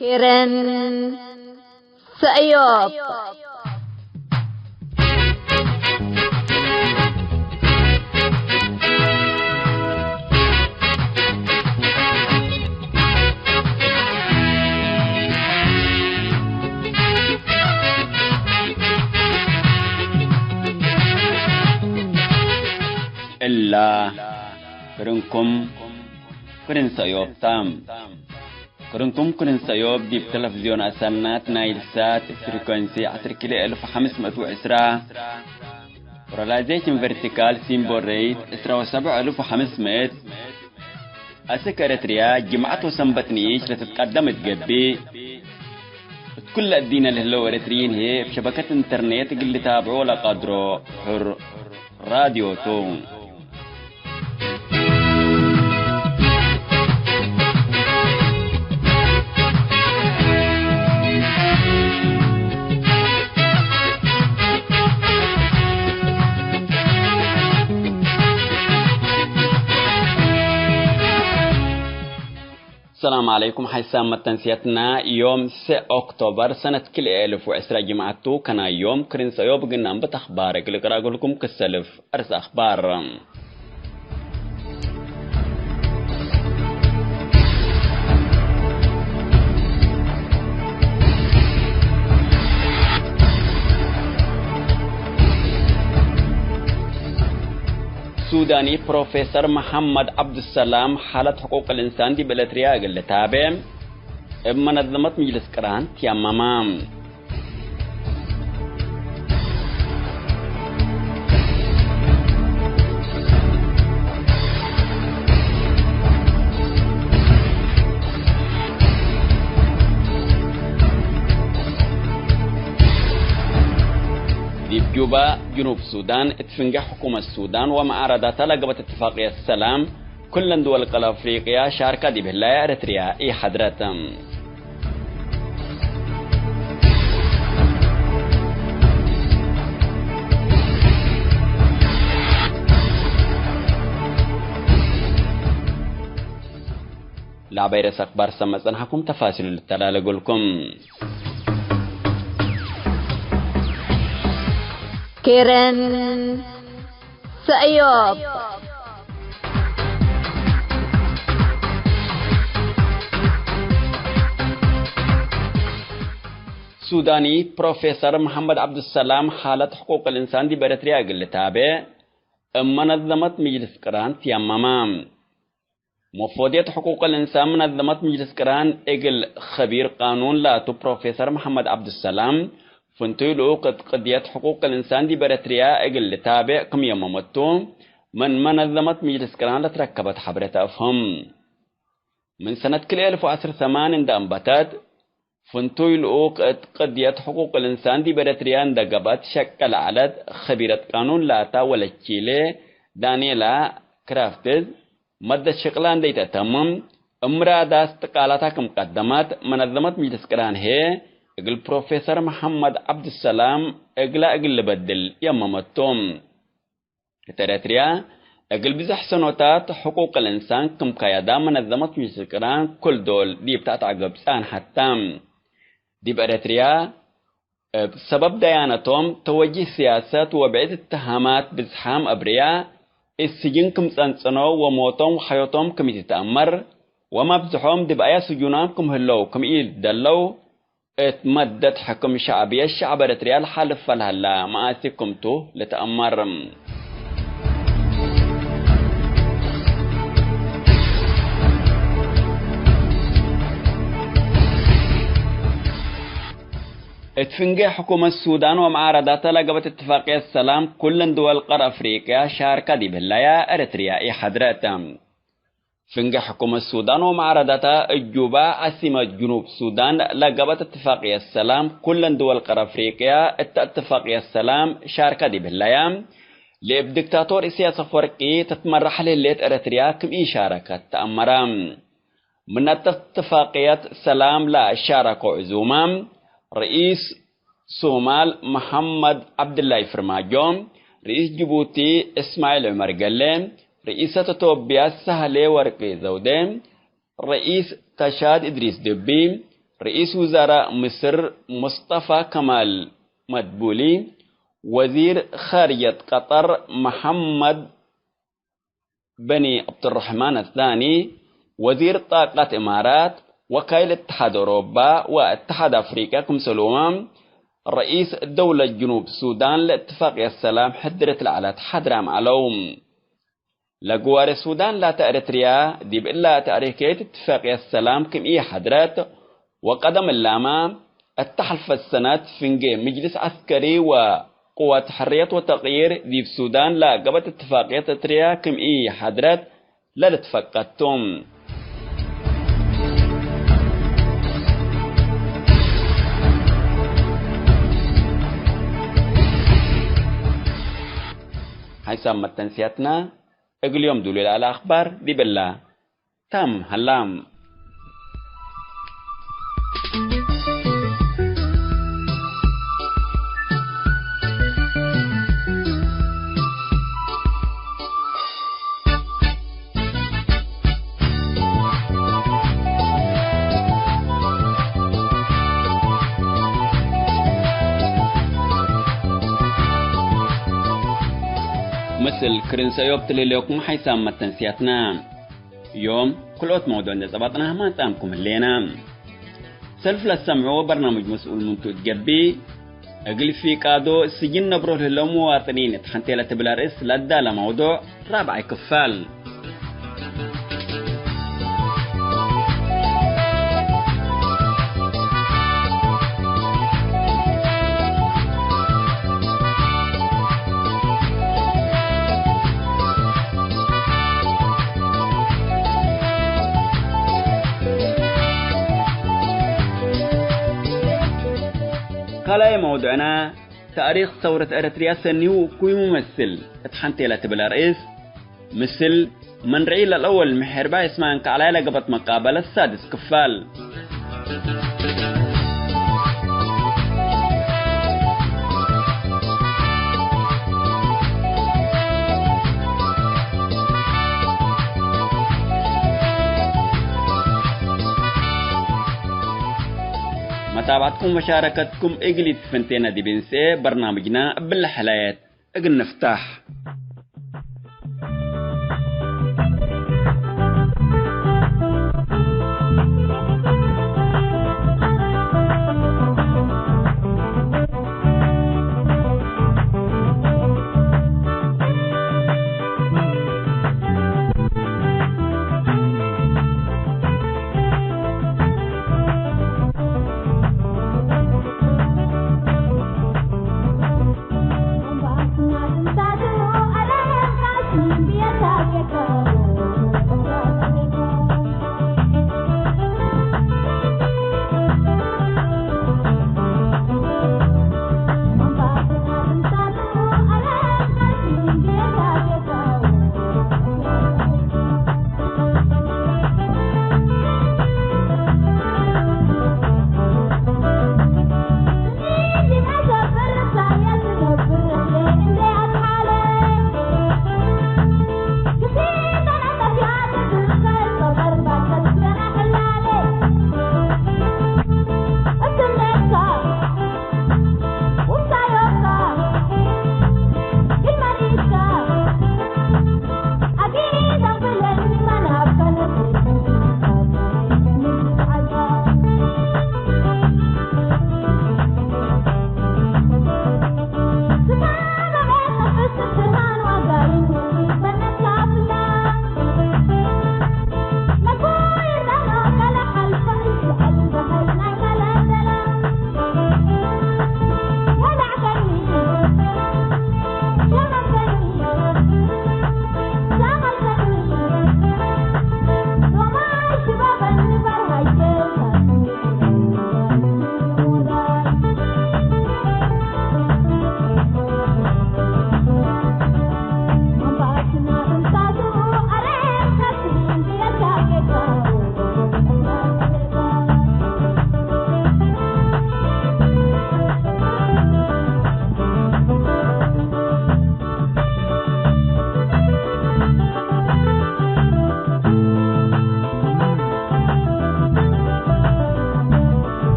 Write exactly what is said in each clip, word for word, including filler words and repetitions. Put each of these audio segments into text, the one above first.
ኬረን ሰእዮብ። እላ ክርንኩም ክርን ሰእዮብ ተ። ክርንኩም ክርን ሰእዮብ ዲብ ተለፍዝዮን አሰናት ናይል ሳት ፍሪኮንሲ ዐስር ኪሎ እልፍ ወሐምስ ምእት ወዕስራ፣ ፖላራይዜሽን ቨርቲካል ሲምቦል ሬት ዕስራ ወሰብዕ እልፍ ወሐምስ ምእት፣ አስክ ኤረትርያ ጅምዐት ወሰንበት ንኢሽ ለትትቀደም እት ገብእ፣ እት ኩለ እዲነ ለህለው ኤረትርዪን ህዬ እብ ሸበከት ኢንተርኔት እግል ልታብዖ ለቀድሮ ሕር ራድዮ ቱ። ሰላም ዐለይኩም። ሐይሳም መተንስየትና ዮም ሰዕ ኦክቶበር ሰነት ክልኤ እልፍ ወዕስራ ጅምዐት ቱ። ከናይ ዮም ክርን ሰእዮብ እግል ነአንብት አኽባር እግል እቅረእ እግልኩም ክሰልፍ። አርእስ አኽባር። ሱዳኒ ፕሮፌሰር መሐመድ ዐብዱሰላም ሓለት ሕቁቅ ልእንሳን ዲብ ኤረትርያ እግል ልታቤ እብ መነዘመት ምጅልስ ቅራን ትያመመ። ዲብ ጁባ፣ ጅኑብ ሱዳን፣ እት ፍንጌ ሕኩመት ሱዳን ወመዓረዳተ ለገብአት እትፋቅየት ሰላም፣ ኩለን ድወል ቀርብ አፍሪቅያ ሻርከ ዲብ ህላየ ኤረትርያ ኢሐድረት። ለዐባይ ርእስ አክባር ሰመ ጸንሐኩም፣ ተፋሲሉ ልተላለ እግልኩም። ኬረን ሰእዮብ። ሱዳኒ ፕሮፌሰር መሐመድ ዐብዱሰላም ሓለት ሕቁቅ ልእንሳን ዲብ ኤረትርያ እግል ልታቤ እብ መነዘመት ምጅልስ ቅራን ትያመመ። መፎድየት ሕቁቅ ልእንሳን መነዘመት ምጅልስ ቅራን እግል ኸቢር ቃኑን ላቱ ፕሮፌሰር መሐመድ ዐብዱሰላም፣ ፍንቱይ ልኡክ እት ቅድየት ሕቁቅ ልእንሳን ዲብ ኤረትርያ እግል ልታቤዕ ክም የመመቱ፣ ምን መነዘመት ምጅልስ ቅራን ለትረከበት ሐብሬት አፍህም። ምን ሰነት ክልኤ እልፍ ወዐስር ሰማን እንደ አንበተት፣ ፍንቱይ ልኡክ እት ቅድየት ሕቁቅ ልእንሳን ዲብ ኤረትርያ እንደ ገብአት ሸቄ ለዐለት ኸቢረት ቃኑን ላታ ወለቺሌ ዳንኤላ ክራፍትዝ፣ መደት ሽቅላ እንዴ ኢተአተምም፣ እምራዳስ ጥቃላታ ክም ቀደመት፣ መነዘመት ምጅልስ ቅራን ህዬ፣ እግል ፕሮፌሰር መሐመድ ዐብዱሰላም እግላ እግል ልበድል የመመቱ። እት ኤረትርያ፣ እግል ብዘሕ ሰኖታት ሕቁቅ ልእንሳን ክም ካያዳ መነዘመት ምጅልስ ቅራን ኩል ዶል ዲብ ተአትዐገብ ጸንሐት ተ። ዲብ ኤረትርያ፣ እብ ሰበብ ደያነቶም፣ ተወጅህ ስያሰት ወብዕድ እትሃማት ብዝሓም አብርያ እት ስጅን ክም ጸንጽነው ወሞቶም ወሐዮቶም ክም ኢትትአመር ወመብዝሖም ዲብ አየ ስጁናም ክም ህለው ክም ኢልደለው እት መደት ሕክም ሸዕብየት ሸዕብ ኤረትርያ ለሓልፈ ለሀላ መኣሲ ክምቱ ልትአመር። እት ፍንጌ ሕኩመት ሱዳን ወመዓረዳተ ለገብአት እትፋቅየት ሰላም ኩለን ድወል ቀር አፍሪቅያ ሻርከ ዲብ ህለያ ኤረትርያ ኢሐድረት። ፍንጌ ሕኩመት ሱዳን ወመዓረዳተ እት ጁባ ዓሲመት ጅኑብ ሱዳን ለገብአት እትፋቅየት ሰላም ኩለን ድወል ቀር አፍሪቅያ እተ እትፋቅየት ሰላም ሻርከ ዲብ ህለያ፣ ለእብ ዲክታቶር ኢሳያስ አፈወርቂ ትትመራሕ ለህሌት ኤረትርያ ክም ኢሻረከት ተአመረ። ምን እተ እትፋቅየት ሰላም ለአሻረከው ዕዙመ፣ ርኢስ ሶማል መሐመድ ዐብድላይ ፍርማጆ፣ ርኢስ ጅቡቲ እስማዒል ዑመር ገሌ፣ ርኢሰት ኢትዮጵያ ሳህሌ ወርቂ ዘውዴ፣ ርኢስ ተሻድ እድሪስ ድቢ፣ ርኢስ ውዛራእ ምስር ሙስጠፋ ከማል መድቡሊ፣ ወዚር ኻርጀት ቀጠር መሐመድ በኒ ዐብዱረሕማን አታኒ፣ ወዚር ጣቀት እማራት፣ ወካይል እትሓድ ኦሮባ ወእትሓድ አፍሪቀ ክምሰልሁመ፣ ረኢስ ደውለት ጅኑብ ሱዳን ለእትፋቅየት ሰላም ሕድረት ለዐለት ሓድራም ዐለው። ለግዋሬ ሱዳን ላተ ኤረትርያ፣ ዲብ እላ እት አሬከየት እትፋቅየት ሰላም ክም ኢሐድረት፣ ወቀደም እላመ፣ እተ ሐልፈት ሰነት ፍንጌ ምጅልስ ዐስከሪ ወቅወት ሕርየት ወተቅይር ዲብ ሱዳን ለገብአት እትፋቅየት እትርያ ክም ኢሐድረት ለልትፈቀድ ቱ። ሐይሳም መተንስያትና እግል ዮም ዱሉይ ለዐለ አኽባር ዲብ እላ። ታም ሀላም። ምስል ክርን ሰእዮብ ትልሌኩም ሐይሳም መተንስያትና። ዮም ክልኦት መውዱዕ እንዴ ጸባጥናህ ማንጻምኩም ህሌና። ሰልፍ ለሰምዑ በርናምጅ መስኡል ምንቱ እት ገብእ፣ እግል ፊቃዶ ስጅን ነብሮ ለህለው መዋጥኒን እት ሐንቴ ለትብል አርእስ ለአዳለ መውዱዕ ራብዓይ ክፋል። ካልኣይ መውዱዕና፣ ታሪክ ሰውረት ኤረትርያ ሰኒው እኩይ ሙመስል እት ሐንቴ ለትብል አርእስ፣ ምስል ምን ርዒ ለልአወል ምሕርባይ እስማን ከዕላይ ለገብአት መቃበለት ሳድስ ክፋል። መታብዐትኩም ወመሻረከትኩም እግል ኢትፈንቴነ ዲብ እንስኤ በርናምጅና እብለ ሕላየት እግል ንፍታሕ።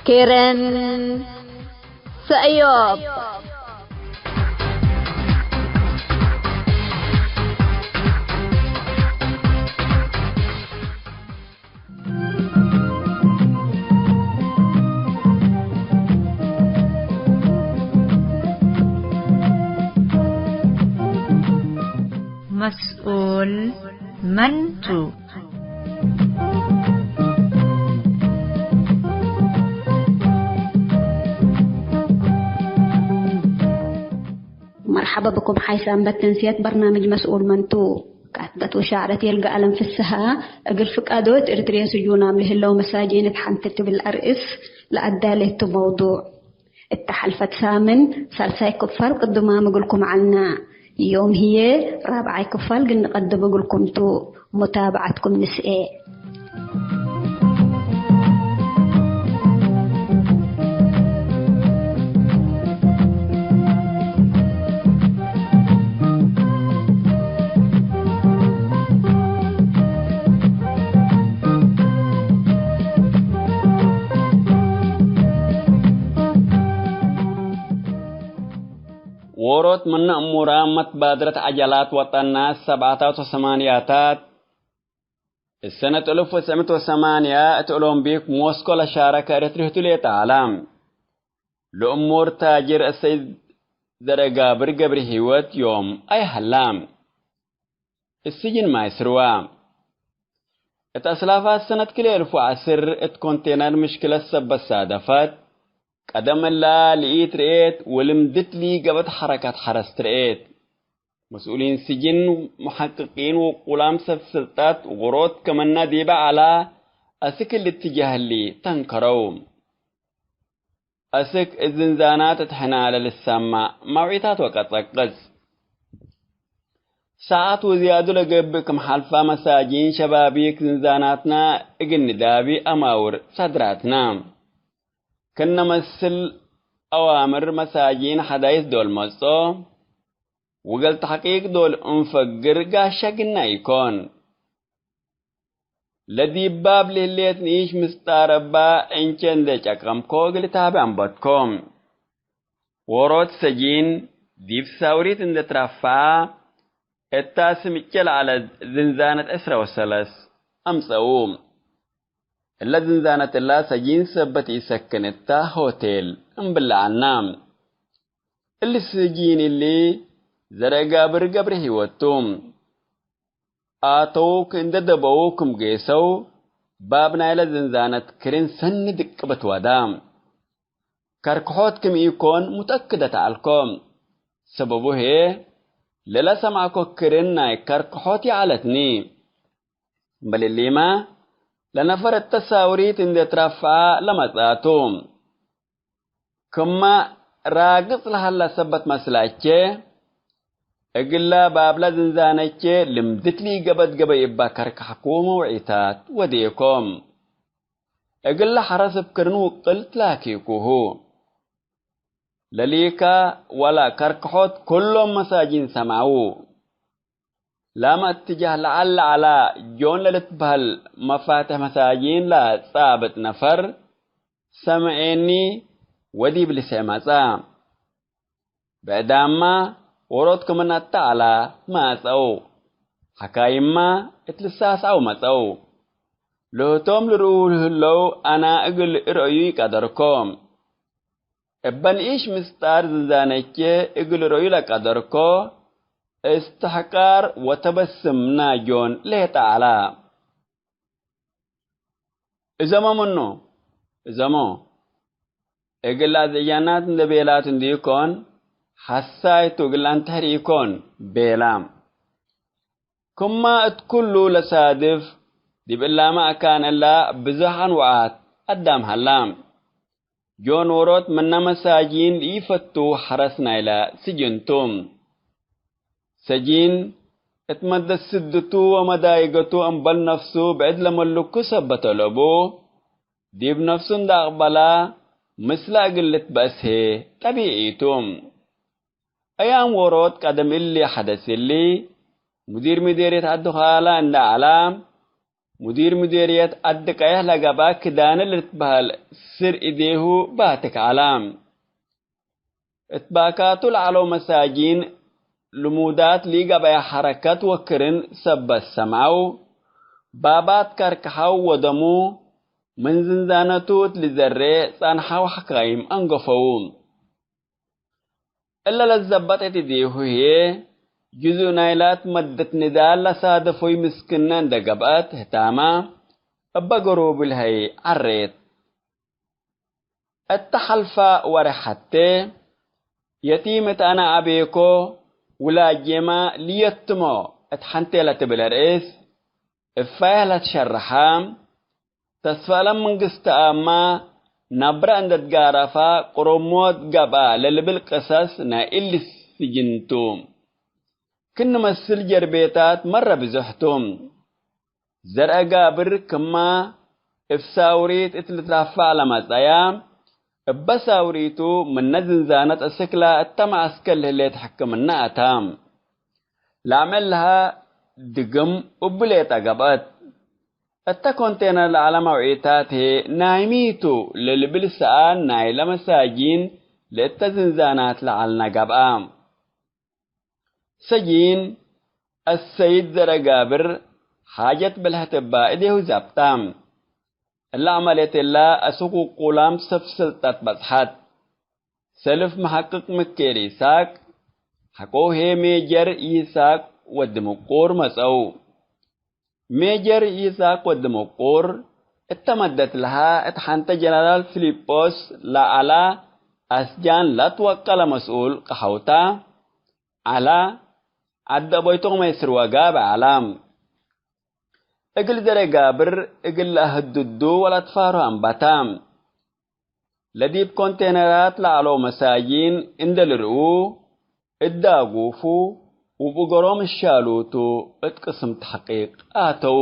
ኬረን ሰእዮብ። መስኡል መን ቱ? መርሐበ ብኩም ሓይሳም በተንስየት በርናምጅ መስኡል መን ቱ። ካትበት ወሻዕረት የልገአለም ፍስሃ፣ እግል ፍቃዶት እርትርየ ስጁናም ለህለው መሳጂን እት ሐንቲ ትብል አርእስ ለአዳሌቱ መውዱዕ። እተ ሐልፈት ሳምን ሳልሳይ ክፋል ቅዱማም እግልኩም ዐልና። ዮም ህዬ ራብዓይ ክፋል ግን ንቀድም እግልኩም ቱ። ሙታብዐትኩም ንስኤ። ዎሮት ምነ እሙራም መትባድረት ዐጀላት ወጠናት ሰብዓታት ወሰማንያታት፣ እሰነት እልፍ ወትስዕ ምእት ወሰማንያ እት ኦሎምፒክ ሞስኮ ለሻረከ ኤረትርይ ህቱ ሌጠ ዐለ። ለእሙር ታጅር አሰይድ ዘረጋብር ገብረሂወት ዮም አይ ሀላ። እስጅን ማይ ስርዋ። እት አስላፋት ሰነት ክልኤ እልፍ ወዐስር እት ኮንቴነር ምሽክለት ሰበት ሳደፈት፣ ቀደም እላ ልኢትርኤት ወልምድት ሊገብአት ሐረካት ሐረስ ትርኤት። መስኡሊን ስጅን፣ ሙሐቅቂን ወቁላም ሰብ ስልጣት ዎሮት ክምነ ዲበ ዐላ አስክ እሊ እትጃህ እሊ ተንከረው። አስክ እት ዝንዛናት እት ሕነ ለልሰመዕ መውዒታት ወቀጸቅጽ። ሰዓት ወዝያዱ ለገብእ ክም ሐልፋ መሳጂን ሸባቢክ ዝንዛናትና እግል ንዳቢ አማውር ሳድራትና። ክነ መስል አዋምር መሳጂን ሐዳይስ ዶል መጽኦ። ወእግል ተሕቂቅ ዶል እንፈግር ጋሻ ግና ኢኮን። ለዲብ ባብ ለህሌት ንኢሽ ምስጣር እባ እንቼ እንዴ ጨቀምኮ እግል ታቤ አንበትኮ። ዎሮት ሰጂን ዲብ ሳውሪት እንዴ ትረፈዐ እታ ስምጨ ለዐለት ዝንዛነት ዕስረ ወሰለስ አምጸኡ። እለ ዝንዛነት እላ ሰጂን ሰበት ኢሰክን እታ ሆቴል እምብለ ዐልነ። እሊ ስጂን እሊ ዘረጋብር ገብረሂወት ቱ። አተው ክእንደ ደበው ክም ጌሰው፣ ባብ ናይለ ዝንዛነት ክርን ሰኒ ድቅበት ወዳ። ከርክሖት ክም ኢኮን ሙተአክደት ዐልኮ። ሰበቡ ህዬ፣ ለለሰምዐኮ ክርን ናይ ከርክሖት ይዐለትኒ። እምበል እሊመ፣ ለነፈር እተ ሳውሪት እንዴ ትረፍዐ ለመጽአቱ። ክመ ራግጽ ለሀላ ሰበት መስላቼ፣ እግለ ባብለ ዝንዛነቼ ልምድት ሊገበት ገበይ እባ ከርከሐኩ መውዒታት ወዴኮ። እግለ ሐረስ እብ ክርን ውቅል ትላኪኩሁ። ለሊከ ወለ ከርከሖት ኩሎም መሳጂን ሰምዐዉ። ላመ እትጃህ ለዐል ለዐላ ጆን ለልትበህል መፋትሕ መሳጂን ለጻብጥ ነፈር ሰምዔኒ ወዲብ ልስዕ መጽአ። ብዕዳምመ ዎሮት ክምነ እተ ዐላ መአጽአው። ሐካይምመ እት ልሳስዐው መጽአው። ለህቶም ልርእዉ ህለው አነ እግል እርእዩ ኢቀደርኮ። እበ ንኢሽ ምስጣር ዝንዛነቼ እግል ረዩ ለቀደርኮ፣ እስትሕቃር ወተበስም ናጆን ሌጠ ዐላ። እዘሞ ምኑ፣ እዘሞ፣ እግል አዝዕጃናት እንዴ ቤላቱ እንዲኮን፣ ሐሳይ ቱ እግል አንተሕር ኢኮን ቤላ። ክመ እት ኩሉ ለሳድፍ፣ ዲብ እላመ አካን እላ ብዞሕ አንወዓት አዳም ሀላ። ጆን ዎሮት ምነ መሳጂን ለኢፈቱ ሐረስ ናይለ ስጅን ቱ። ሰጂን እት መደት ስድቱ ወመዳይገቱ እምበል ነፍሱ ብዕድ ለመልኩ ሰበት አለቡ፣ ዲብ ነፍሱ እንደ አቅበላ ምስለ እግል ልትበእስ ህዬ ጠቢዒ ቱ። አያም ዎሮት ቀደም እሊ ሐደስ እሊ፣ ሙዲር ምዴርየት ዐዲ ኻላ እንደ ዐላ፣ ሙዲር ሙዴርየት አዲ ቀየሕ ለገብአ ክዳነ ልትበህል ስር እዴሁ ባትክ ዐለ። እት ባካቱ ለዐለው መሳጂን ልሙዳት ሊገበየ ሐረከት ወክርን ሰበት ሰምዐው፣ ባባት ከርከሐው ወደሙ ምን ዝንዛነቱ እት ልዘሬ ጸንሐው ሐካይም አንገፈው። እለ ለዘበጠት እዴሁ ህዬ፣ ጅዙእ ናይላት መደት ንዳል ለሳደፎይ ምስክነ እንደ ገብአት ህታመ፣ እበ ገሮብ ለሀይ ዐሬት። እተ ሐልፈ ወሬሕ ሐቴ፣ የቲም እት አነ አቤኮ ውላጄመ ልየትሞ እት ሐንቴ ለትብል ርእስ፣ እፋየ ለትሸረሐ፣ ተስፋለም መንግስትአብመ ነብረ እንዴ ትጋረፈ ቅሩብ ሞት ገብአ ለልብል ቅሰስ ናይ እሊ ስጅን ቱ። ክም ንመስል ጀርቤታት መረ ብዞሕ ቱ። ዘርአ ጋብር ክመ እብ ሳውሪት እት ልትረፈዕ ለመጽአያ፣ እበ ሳውሪቱ ምነ ዝንዛነት እስክላ እተ መአስከል ህሌት ሕክምነ አታ። ለአምዕል ለሀ ድግም እቡ ሌጠ ገብአት። እተ ኮንቴነር ለዐለ መውዒታት ህዬ ናይ ሚ ቱ ለልብል ሰኣል ናይለ መሳጂን ለእተ ዝንዛናት ለዐልነ ገብአ። ሰጂን አሰይድ ዘረ ጋብር ሓጀት ብልሕት እባ እዴሁ ዛብጣ። እለ ዐመልየት እለ አስክ ውቁላም ሰብ ስልጠት በጽሐት። ሰልፍ መሐቅቅ ምኬል ኢሳቅ፣ ሐቆሁ ህዬ ሜጀር ኢሳቅ ወዲ ምቁር መጸው። ሜጀር ኢሳቅ ወዲ ምቁር እተ መደት ለሀ እት ሐንተ ጀነራል ፊሊጶስ ለዐለ አስጃን ለትወቀለ መስኡል ቀሐውታ ዐለ። ዐዲ አቦይቶም ሜስር ወጋብ ዐለ። እግል ዘረ ጋብር እግል ለአህድዱ ወለአትፋሩ አንበታ። ለዲብ ኮንቴነራት ለዐለው መሳጂን እንዴ ልርኡ፣ እት ዳጉፉ ወእብ እገሮም እሻሉቱ እት ቅስም ተሕቂቅ አተው።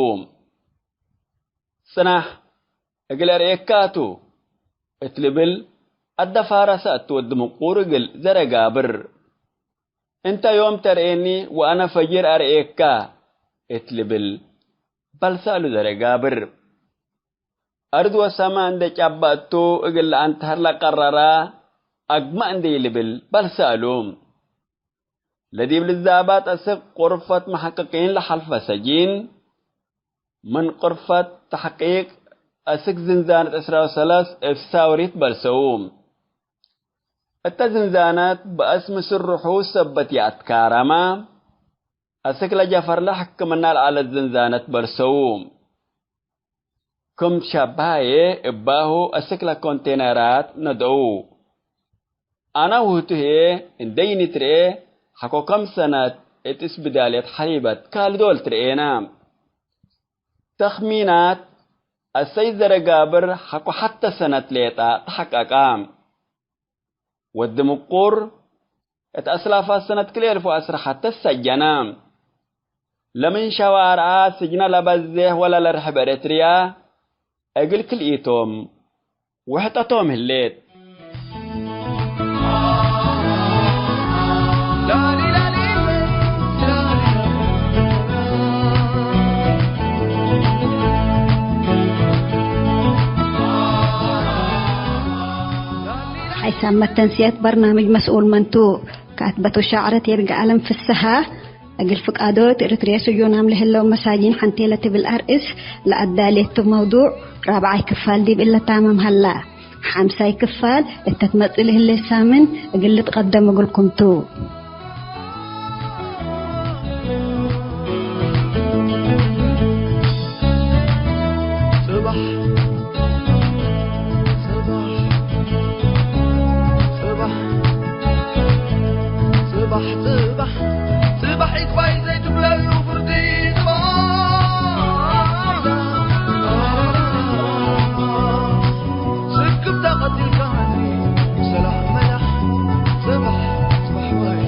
ጽናሕ፣ እግል አርኤካ ቱ፣ እት ልብል አደፋረሰ እት ወዲ ምቁር እግል ዘረ ጋብር። እንተ ዮም ተርኤኒ ወአነ ፈጅር አርኤካ፣ እት ልብል በልሰ እሉ ዘረ ጋብር። አርድ ወሰመ እንዴ ጨበጥቱ እግል ለአንተሀር ለቀረረ አግመ እንዴ ኢልብል በልሰ እሉ። ለዲብ ልዛባጥ አስክ ቁርፈት መሐቅቂን ለሐልፈ ሰጂን፣ ምን ቁርፈት ተሕቂቅ አስክ ዝንዛነት ዕስራ ወሰለስ እብ ሳውሪት በልሰው። እተ ዝንዛነት በአስ ምስርሑ ሰበት ይአትካረመ፣ አስክ ለጀፈርለ ሕክምና ለዐለት ዝንዛነት በልሰው። ክም ሸባዬ እባሁ አስክ ለኮንቴነራት ነድአው። አነ ውህቱ ህዬ እንዴ ይንትርኤ ሐቆ ከም ሰነት እት እስብዳልየት ሐሊበት ካልዶ ልትርኤነ። ተኽሚናት አሰይድ ዘረጋብር ሐቆ ሐተ ሰነት ሌጣ ተሐቀቀ። ወዲ ምቁር እት አስላፋት ሰነት ክልኤ አልፍ ወዐስር ሐተ ሰጀነ። ለምን ሸዋርዐ ስጅነ ለበዜሕ ወለ ለርሕብ ኤረትርያ እግል ክልኢቶም ውሕጠቶም ህሌት። ሓይሳም መተንስየት በርናምጅ መስኡል መን ቱ? ካትበት ወሻዕረት ይርጋአለም ፍሰሃ። እግል ፍቃዶት ኤረትርየ ስጁናም ለህለው መሳጂን ሐንቴ ለትብል አርእስ ለአዳሌቱ መውዱዕ ራብዓይ ክፋል ዲብ እለ ታምም ሀላ። ሓምሳይ ክፋል እተ ትመጽእ ለህሌት ሳምን እግል ልትቀደም እግልኩም ቱ። ጽባሕ፣ ጽባሕ፣ ጽባሕ፣ ጽባሕ፣ ጽባሕ፣ ጽባሕ ኢትባይ ዘይትብለሉ ፍርዲ ጽባሕ። ስክብታ ቀቲልካኒ ሰላሕ መላሕ ጽባሕ፣ ጽባሕ ዋይ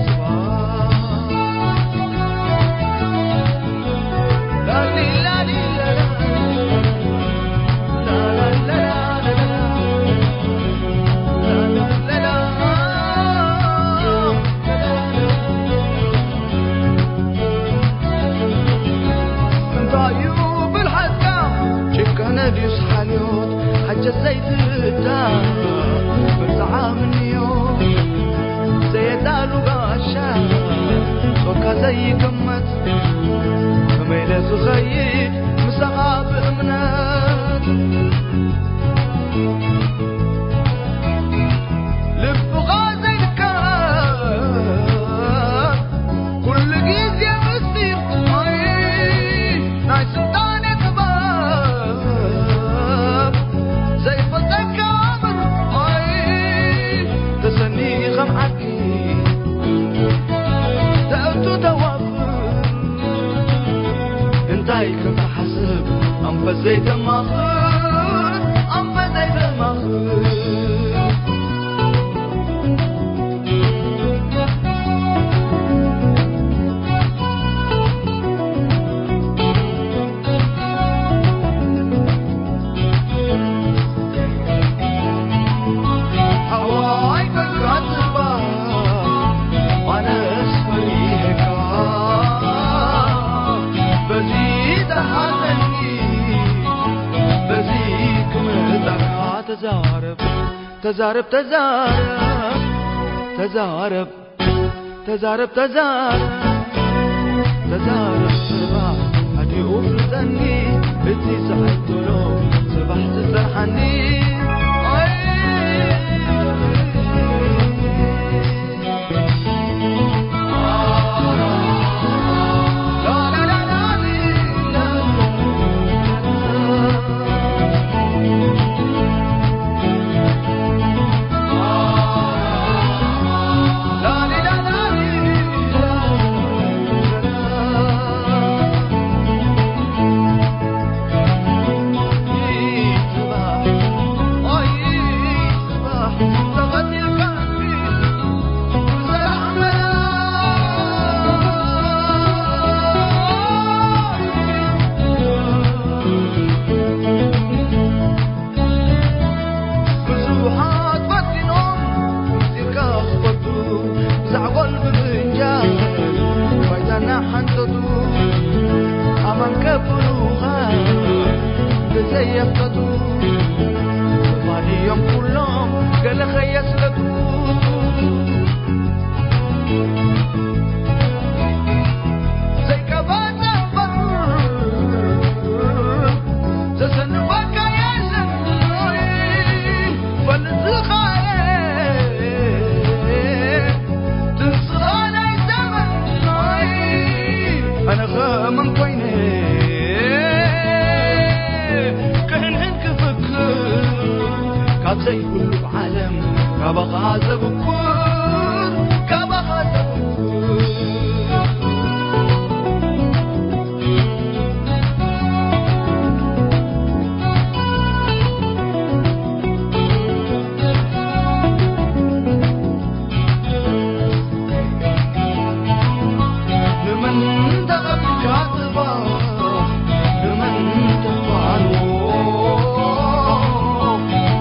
ተዛረብ፣ ተዛረብ፣ ተዛረብ፣ ተዛረብ፣ ተዛረብ፣ ተዛረብ፣ ጽባሕ አድኡ ፍልጠኒ፣ እቲ ሰዓት ቶሎ ጽባሕ ትጸንሓኒ። ብዙሓት ፈቲኖም፣ ምስጢርካ ክፈቱ፣ ብዛዕጎል ብምንጃል፣ ፋይዳና ሓንተቱ፣ ኣማን ከብሉኻ፣ ብዘየፍተቱ፣ ፈሪዮም ኩሎም፣ ገለ ኸየስለቱ። ዘይቀባጸ እምበር ዘሰንፈካ የለን፣ በልጽኻየ ትንስኻ ናይ ዘመን። ኣነ ኸመን ኮይነ ክህንህን ክፍክር ካብ ዘይብሉ ዓለም ካባኻ ዘብኩር፣ ካባኻ ዘብኩር። ንመን ተቐቢልካ ጽባሕ፣ ንመን ተፋንዎ፣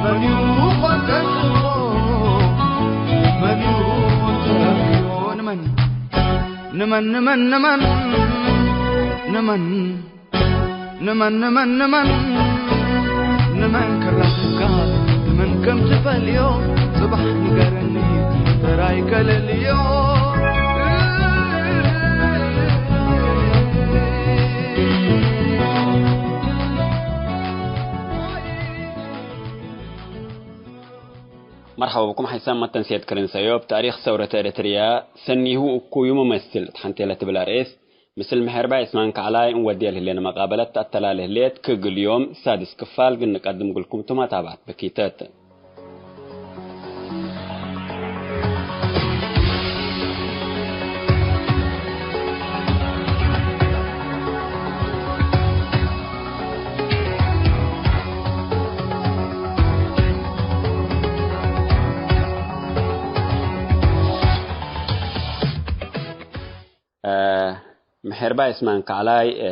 መን እዩ ኮን ተንስፎ፣ መን እዩ ኮን ተረፍዮ? ንመን፣ ንመን፣ ንመን፣ ንመን፣ ንመን፣ ንመን፣ ንመን፣ ንመን ክረኽብካ፣ ንመን ከም ትፈልዮ፣ ጽባሕ ንገረኒ፣ ተራይ ከለልዮ። መርሐባ ብኩም ሓይሳም መተንስየት ክርን ሰእዮብ፣ ታሪክ ሰውረት ኤረትርያ ሰኒሁ እኩዩ መመስል እት ሐንቴ ለትብል አርእስ፣ ምስል ምሔርባይ እስማን ከዕላይ እንወድየ ለህሌነ መቃበለት ተአተላሌ ህሌት፣ ክእግል ዮም ሳድስ ክፋል ግን ንቀድም እግልኩም ቱ መታብዐት በኪተት። እ፣ ምሔርባይ እስማን ከዕላይ፣ እ፣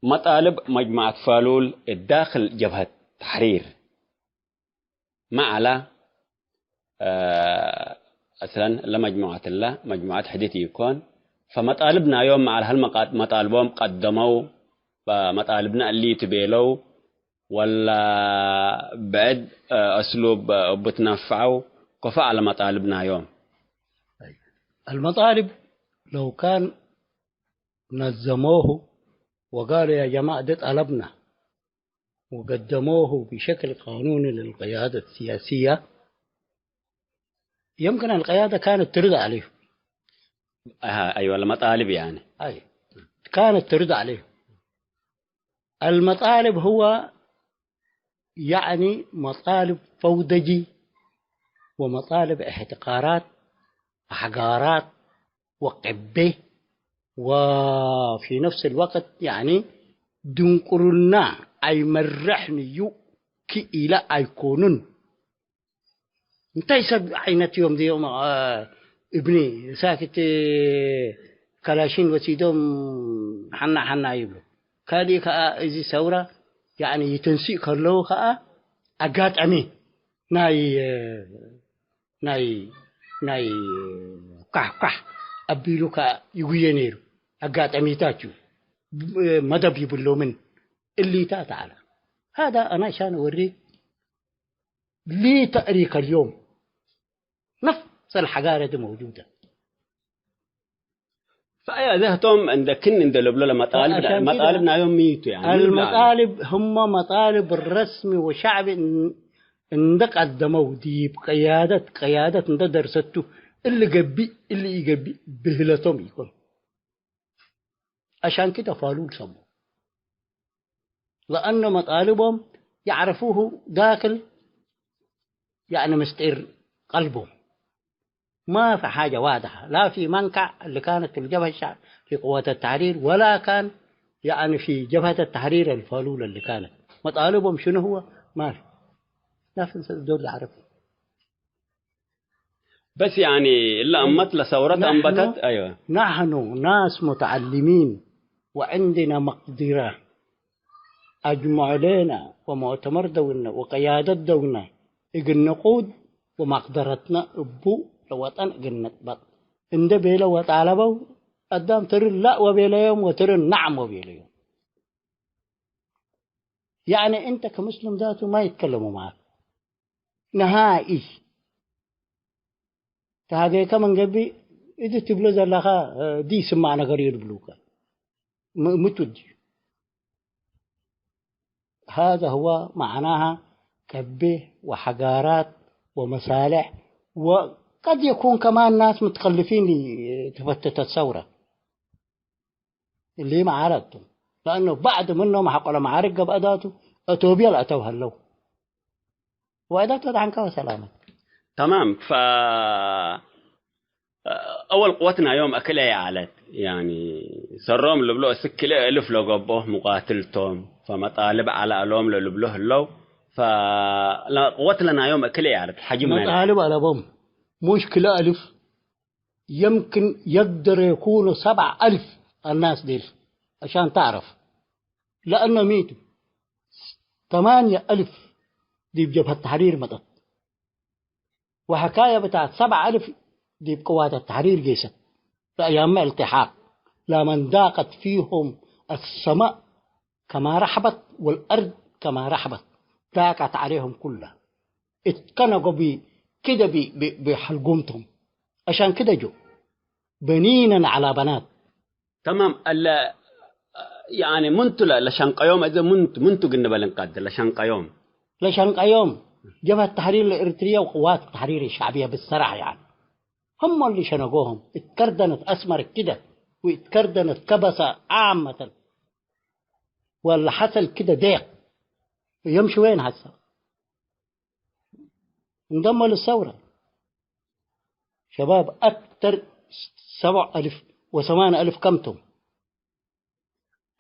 መጣልብ መጅመዐት ፋሉል ዳክል ጀብሀት ተሕሪር መ ዐላ፣ እ፣ አስለን ለመጅሙዐት እለ መጅሙዐት ሕዲት ኢኮን፣ ፈመጣልብ ናዮም መ ዐለ፣ ሀል መቃ-፣ መጣልቦም ቀደመው፣ መጣልብነ እሊ ቱ ቤለው፣ ወላ ብዕድ፣ እ፣ እስሉብ፣ እ፣ እቡ ትነፈዐው፣ ከፎ ዐለ መጣልብ ናዮም። المطالب لو كان نظموه وقالوا: يا جماعة، ده طلبنا، وقدموه بشكل قانوني للقيادة السياسية، يمكن القيادة كانت ترضى عليه. أها، أيوة، المطالب يعني. أي، كانت ترضى عليه. المطالب هو يعني مطالب فودجي ومطالب احتقارات وحقارات وقبة، وفي نفس الوقت يعني ድንቁርና ኣይመርሕን እዩ ክኢለ ኣይኮኑን። እንታይ ሰብ ዓይነት እዮም እዚኦም? አ፣ እብኒ ሳክት ከላሽን ወሲዶም ሓና ሓና ይብሉ። ካልእ ከኣ እዚ ሰውራ ያዕኒ ይትንስእ ከለዉ ከኣ ኣጋጣሚ ናይ፣ ናይ፣ ናይ ኳሕ ኳሕ ኣቢሉ ከኣ ይጉየ ነይሩ። ኣጋጣሚታት እዩ። መደብ ይብሎምን እሊታት ኣላ። ሃዳ ኣና ሻነ ወሪክ ليه تأريخ اليوم؟ نفس الحضارة دي موجودة. ፈአይ አዜ ህቶም እንደ ክን እንደ ልብሎ ለመጣልብ፣ ፈአሻን ኪደ መጣልብ ናዮም ሚ ቱ፣ ያኒ፣ ምን ለአለ? አልመጣልብ ህመ መጣልብ ረስሚ ወሸዕቢ እን-፣ እንደ ቀደመው ዲብ ቅያደት፣ ቅያደት እንደ ደርሰቱ እሊ ገብእ፣ እሊ ኢገብእ ብህለቶም ኢኮን። አሻን ኪደ ፋሉል ሰሙ። ለአነ መጣልቦም የዕረፉሁ ዳክል፣ ያኒ፣ ምስጢር ቀልቦም። ما في حاجة واضحة، لا في منكع اللي كانت في الجبهة الشع-، في قوات التحرير، ولا كان يعني في جبهة التحرير الفلول اللي كانت. مطالبهم شنو هو؟ ما في. لا في زول يعرف. بس يعني إلا أمت لثورة نحن، أنبتت، أيوة. نحن ناس متعلمين وعندنا مقدرة. አጅመዑ ሌነ ወሙዕተመር ደውነ ወቀያደት ደውነ እግል ንቁድ ወመቅደረትነ እቡ ለወጠን እግል ንጥበጥ እንዴ ቤለ ወጣለበው፣ አዳም ትርን ላእ ወቤለዮም ወትርን ነዐም ወቤለዮም። ያዕኒ እንተ ከሙስሊም ዛቱ ማ ይትከለሙ መዓክ። ነሃኢ። ተሃጌከ ምን ገብእ፣ እት ትብሎ ዘለኻ፣ እ፣ ዲስ እማ ነገር እዩ ልብሉከ። ም-፣ ምቱ ዲ። هذا هو معناها كبه وحقارات ومصالح، وقد يكون كمان ناس متخلفين لتفتت الثورة. እሊ መዓረክ ቱ። ለአኑ ባዕድ ምኖም ሐቆለ መዓርክ ገብአ ዳቱ፣ አቶብየ ለአተው ሀለው። ወአዳት ወደሐንከ ወሰላመት። ተማም። ፈ-፣ አወል ቅወት ናዮም አክለ የዐለት፣ ያኒ፣ ሰሮም ልብሎ እስክ ክልኤ እልፍ ለገብኦ ሙቃትል ቶም፣ ፈመጣልብ ዐለ እሎም ለልብሎ ህለው፣ ፈ-፣ ለቅወት ለናዮም አክለ የዐለት፣ ሐጅም ናይለ። መጣልብ አለቦም፣ ሙሽ ክልኤ እልፍ፣ يمكن يقدر يكونوا سبع ألف الناس ديل، عشان تعرف. لأنه ميتوا ثمانية ألف ديب جبهة التحرير مضت، وحكاية بتاعت سبع ألف ديب قوات التحرير قيست في أيام التحاق، لمن ضاقت فيهم السماء كما رحبت والأرض كما رحبت، ضاقت عليهم كلها. እት ከነጎ ቢ-፣ ክደ ቢ-፣ ቢ-፣ ቢሐልጉምቶም። አሻን ክደ ጆ፣ በኒነን ዐላ በናት። ተማም፣ አለ፣ ያኒ፣ ምንቱ ለ-፣ ለሸንቀዮም፣ እዘ ምንቱ፣ ምንቱ ግንበል እንቀድር፣ ለሸንቀዮም። ለሸንቀዮም፣ ጀብሀት ተሕሪር ለኤሪትርየ ወቅዋት ተሕሪር ሸዕብየ ብሰራሕ፣ ያኒ፣ ህሞ እሊ ሸነጎሆም፣ እት ከርደነት አስመር ክደ፣ ወእት ከርደነት ከበሰ ዓመተን፣ ወለ ሐሰል ክደ ዴቅ፣ የምሽ ወይን ሐሰ? انضموا للثورة شباب أكثر سبع ألف وثمان ألف كم توم؟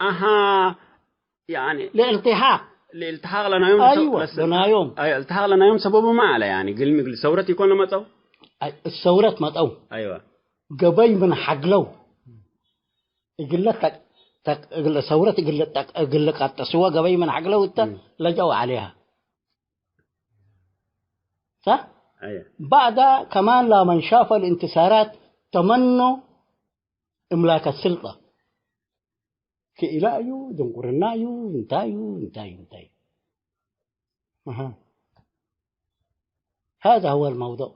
አሃ፣ ያኒ ለእልትሓቅ። ለእልትሓቅ ለናዮም አይወ፣ ለሰ-፣ ለናዮም። አይ፣ እልትሓቅ ለናዮም ሰበቡ ማ አለ፣ ያኒ፣ ግልሚ፣ ግል ሰውረት ይኮን ለመጸው? አይ፣ ሰውረት መጸው። አይወ። ገበይ ምን ሐግለው። እግለ ተቅ-፣ ተቅ-፣ እግለ ሰውረት እግለ ጠቅ-፣ እግለ ቀጠስወ ገበይ ምን ሐግለው እተ እም። ለጀው ዐሌሃ። ሰሕ? አየ። ባዕዳ ከማን ላመን ሻፈ ልእንትሳራት ተመኖ እምላከ ስልጠ። ክኢላ እዩ፣ ድንቁርና እዩ፣ እንታይ እዩ፣ እንታይ እዩ፣ እንታይ እዩ። አሃ። هذا هو الموضوع.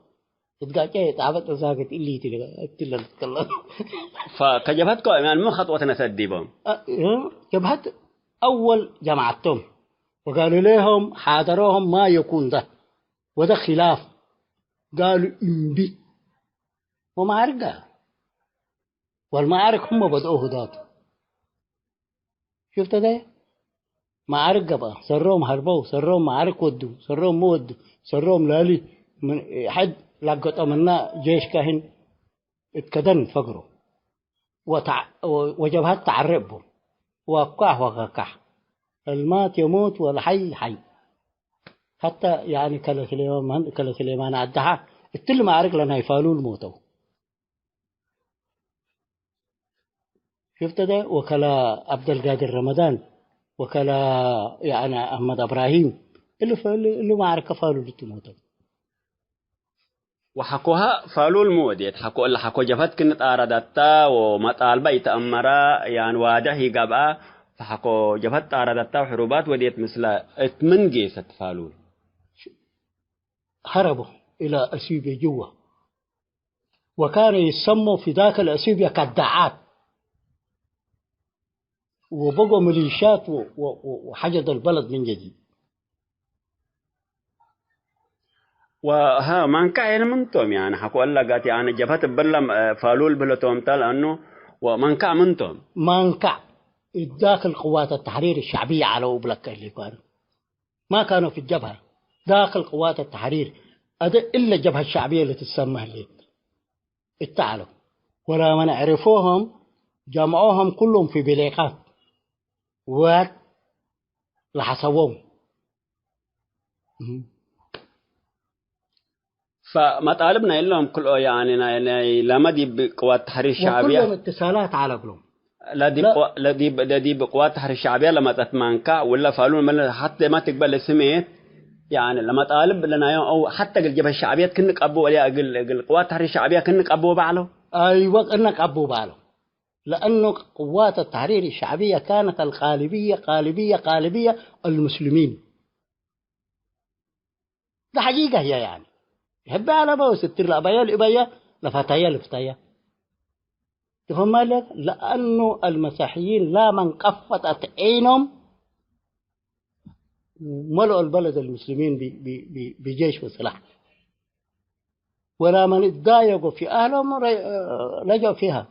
እትጋጨ ጣበጥ ዛገት እሊ ትለ-፣ እትለ ልትከለሙ። ፈከጀብሀት ቀዋም፣ ያኒ፣ ምን ኸጥወት ነሰት ዲቦም? አ-፣ እ፣ ጀብሀት አወል ጀማዐቶም ወጋሉ ሌሆም ሓደሮሆም ማ የኩን ደ ወደ ኪላፍ ጋሉ እምቢ ወመዓርግ ወልመዓርክ ህመ በድኦ ህዳቱ። ሽፍተ ደ መዓርክ ገብአ፣ ሰሮም ሀርበው፣ ሰሮም መዓርክ ወዱ፣ ሰሮም ሚ ወዱ፣ ሰሮም ላሊ ምን ሐድ ላገጦ ምና ጄሽ ካህን እት ከደን ፈግሮ ወተዕ-፣ ወጀብሀት ተዐሬ እቡ ወአኳሕ ወከካሕ። እልማት የሞት ወለሐይ ሐይ። ሐተ ያኒ ከለ ስሌማን፣ ከለ ስሌማን አደሐ እትሊ መዓርክ ለናይ ፋሉል ሞተው። ሽፍተ ደ ወከለ ዐብደልቃድር ረመዳን ወከለ፣ ያኒ፣ አሕመድ እብራሂም እሊ ፈ-፣ እሊ፣ እሊ መዓርክ ፋሉል እቱ ሞተው። ወሐኮሀ ፋሉል ሚ ወዴት? ሐኮ እለ ሐኮ ጀብሀት ክን ጣረደታ ወመጣልባ ኢተአመረ፣ ያን ዋድሕ ኢገብአ፣ ፈሐኮ ጀብሀት ጣረደታ ወሕሩባት ወዴት ምስለ እት ምን ጌሰት ፋሉል? هربوا إلى أثيوبيا جوا، وكان يسموا في ذاك الأثيوبيا كداعات، وبقوا ميليشيات و-، و-، و-، وحشد البلد من جديد. ወሀ፣ ማንካ ዔን ምንቶም፣ ያኒ፣ ሐቆ እለ ጋት፣ ያኒ፣ ጀብሀት እብለ፣ እ፣ ፋሉል ብለቶም ተ፣ ለአኑ ወማንካ ምንቶም። ማንካ ዳክል ቅዋት ተሕሪር ሸዕብየ ዐለው እብለከ እሊ ኳን። ما كانوا في الجبهة، داخل قوات التحرير، أد-، إلا الجبهة الشعبية اللي تسمى هليك. اتعالوا. ولمن عرفوهم، جمعوهم كلهم في بليقات. وات لحسبوهم. مهم. ፈመጣልብ ናይ እሎም ክልኦ፣ ያኒ ናይ፣ ናይ ለመ ዲብ ቅዋት ተሕሪር ሸዕብያ፣ ወኩሎም እትሳላት ዐለ እግሎም። ለዲብ ለ- ቅዋ-፣ ለዲብ፣ ለዲብ ቅዋት ተሕሪር ሸዕብያ ለመጸት ማንካ፣ ወለ ፋሉል መለ ሐቴ ማ ትግበእ ለስሜት፣ ያኒ ለመጣልብ ለናዮም አው ሐቴ እግል ጀብሀት ሸዕብየት ክን ቀቡ ወልያ እግል፣ እግል ቅዋት ተሕሪር ሸዕብያ ክን ቀቡ በዐለው። አይወ፣ ክነ ቀቡ በዐለው። لأنه قوات التحرير الشعبية كانت الغالبية، غالبية، غالبية المسلمين. ده حقيقة هي يعني. يحب على بوس التر الأبايا الإبايا، لفتايا لفتايا. تفهم مالك؟ لأنه المسيحيين لا من قفطت عينهم ملؤوا البلد المسلمين ب-، ب-، ب-، بجيش وسلاح. ولا من اتضايقوا في أهلهم ر-، لجأوا فيها.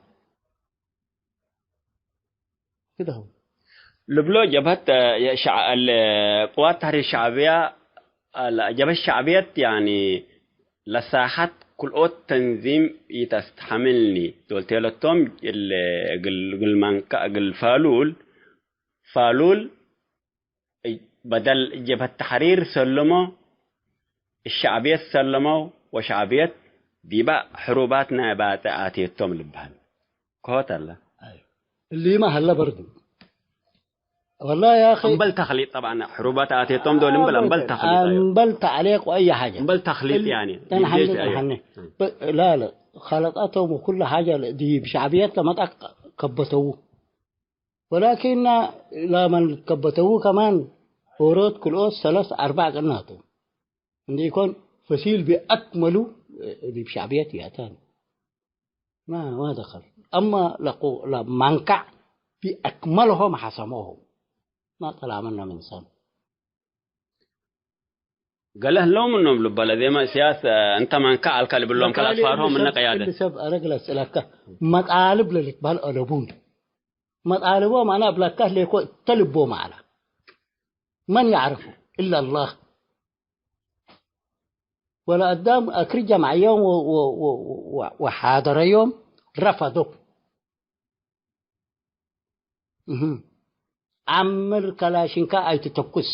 كده هو. ልብሎ ጀብሀት፣ እ፣ የሸዕ-፣ እል፣ ቅዋት ተሕሪር ሸዕብያ፣ እል፣ ጀብሀት ሸዕብየት፣ ያኒ፣ ለሳሐት ክልኦት ተንዚም ኢተስትሐምልኒ ዶል ቴለቶም፣ እል፣ እግል፣ እግል ማንካ፣ እግል ፋሉል፣ ፋሉል፣ በደል ጀብሀት ተሕሪር ሰልሞ፣ እሸዕብየት ሰለመው ወሸዕብየት ዲበ ሕሩባት ናይ ባጽዕ አቴቶም ልበህል። ኮት አለ። አይ፣ እሊመ ሀለ በርዱ። ወላሂ ያ አኺ፣ እምበል ተክሊጥ ጠብዓን፣ ሕሩባት አቴቶም ዶል እምበል፣ እምበል ተክሊጥ፣ አይወ። እምበል ተዕሊቅ ወአይ ሐጀ። እምበል ተክሊጥ እሊ ያኒ፣ ተንሐኒ፣ ዲብ ጀይሽ፣ አይወ። ተንሐኒ። ብ-፣ ላ፣ ላ፣ ኸለጣቶም ወኩሉ ሐጀ ዲብ ሸዕብየት ለመጣ ከበተዉ። ወላኪን ላመን ከበተዉ ከማን ኦሮት ክልኦት ሰለስ አርባዕ ቅናቱ እንዴ ኢኮን ፈሲል ቢአክመሉ ዲብ ሸዕብየት ያታን ማ፣ ማ ደኸል። አማ ለቁ-፣ ለማንካዕ ቢአክመልሆም ሐሰሞሁ ማ ጠላመነ ምን ሰን። ገለ ህለው ምኖም ልበ ለዜመ ሲያስ፣ እ፣ እንተ ማንካ አልካ ልብሎም ከለ መቃሊ አስፋርሆም እሊ እነ ሰብ፣ ቀያደ። እሊ ሰብ አረግ ለስእለከ መጣልብ ለልትበህል አለቡን። መጣልቦም አነ እብለከ ህሌኮ እተ ልቦም ዐለ። መን ያዕርፉ እለ አላህ። ወለአዳም አክር ጀምዐዮም ወ-፣ ወ-፣ ወ-፣ ወ-፣ ወሓደረዮም ረፈዶ። እህ። ዓምር ከላሽንካ ኣይትተኩስ።